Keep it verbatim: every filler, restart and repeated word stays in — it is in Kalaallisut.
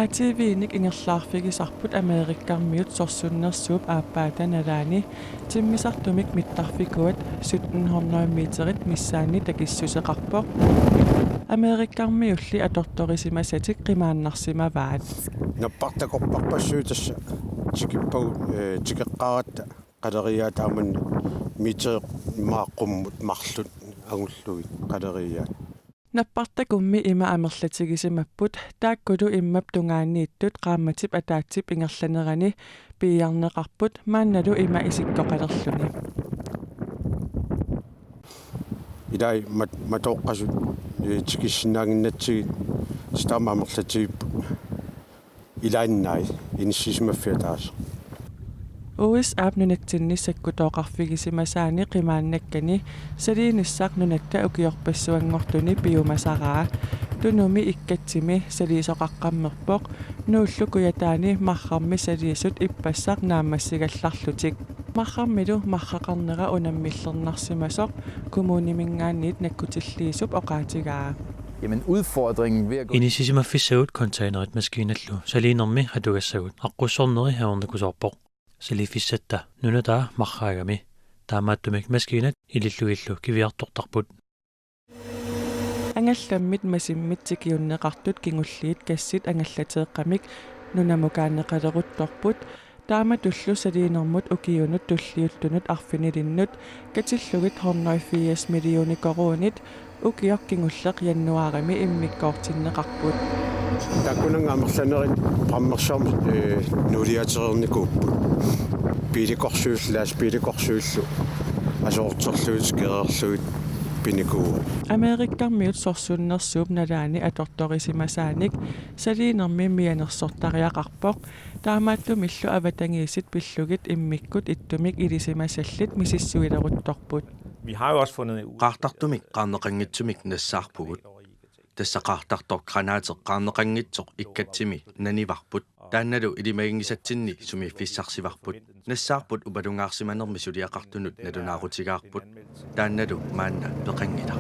A T V-nik ingerlaarfigisarput Amerikkarmiut sorsunnersuup aappaata nalaani timmisartumik mittarfikuat sytten hundrede meterit missaanni takissuseqarpoq. Amerikkarmiulli atortorisimasatik qimaannarsimavaat. Nappartakorparpassuit tassa tikippagut, ee, tikeqqaaratta qaleriaat taamani meterit immaqa qummut marluk angullugit qaleriaat. Nappartakummi ima amerlatigisimapput, taakkulu immap tungaaniittut qaammatip ataatsip ingerlanerani piiarneqarput maannalu ima isikkoqalerluni. Ilai mat-, matooqqasut, ee, tikissinnaannginnatsigit taama amerlatigipput. Ilaannai inissisimaffiat taas. U S A-p nunatsinni sakkutooqarfigisimasaani qimaannakkani saliinissaq nunatta ukiorpassuanngortuni piumasaraa. Tunumi ikkatsimi saliisoqaqqammerpoq, Nuullu Kujataani marrarmi saliisut ippassaq naammassigallarlutik. Marrarmilu marraqarnera unammillernarsimasoq kommuniminngaanniit nakkutilliisup oqaatigaa. Jamen udfordringen ved at gå Inissisimaffissagut containerit maskiinallu saliinermi atugassagut aqqussorneri ajornakusoorpoq. Saliiffissatta nunataa marraagami. Taamaattumik maskiinat ilillugillu kiviartortarput. Angallammit masimmit tikiunneqartut kingulliit gassit angallateeqqamik nunamukaanneqaleruttorput. Taamatullu saliinermut ukiunut tulliuttunut arfinilinnut katillugit hundrede firs millioner koruunit ukioq kingulleq januaarimi immikkoortinneqarput. Taakkunannga amerlanerit brændmersumik, ee, nuuliatereernikuupput. Biilikorsuillu, lastbiilikorsuillu aserorterlugit, kereerlugit pinikuuaat. Amerikkarmiut sorsunnersuup nalaani atortorisimasaanik saliinermi mianersortariaqarpoq. Taamaattumillu avatangiisit pillugit immikkut ittumik ilisimasallit misissuileruttorput. Vi har jo også fundet ud. Qaartartumik qaarneqanngitsumik nassaarpugut. Tassa qaartartoq granaateq qaarneqanngitsoq ikkatsimi nanivarput. Taannalu ilimaginngisatsinni sumiiffissarsivarput. Nassaarput upalungaarsimanermi suliaqartunut nalunaarutigaarput. Taannalu maanna peqanngilaq.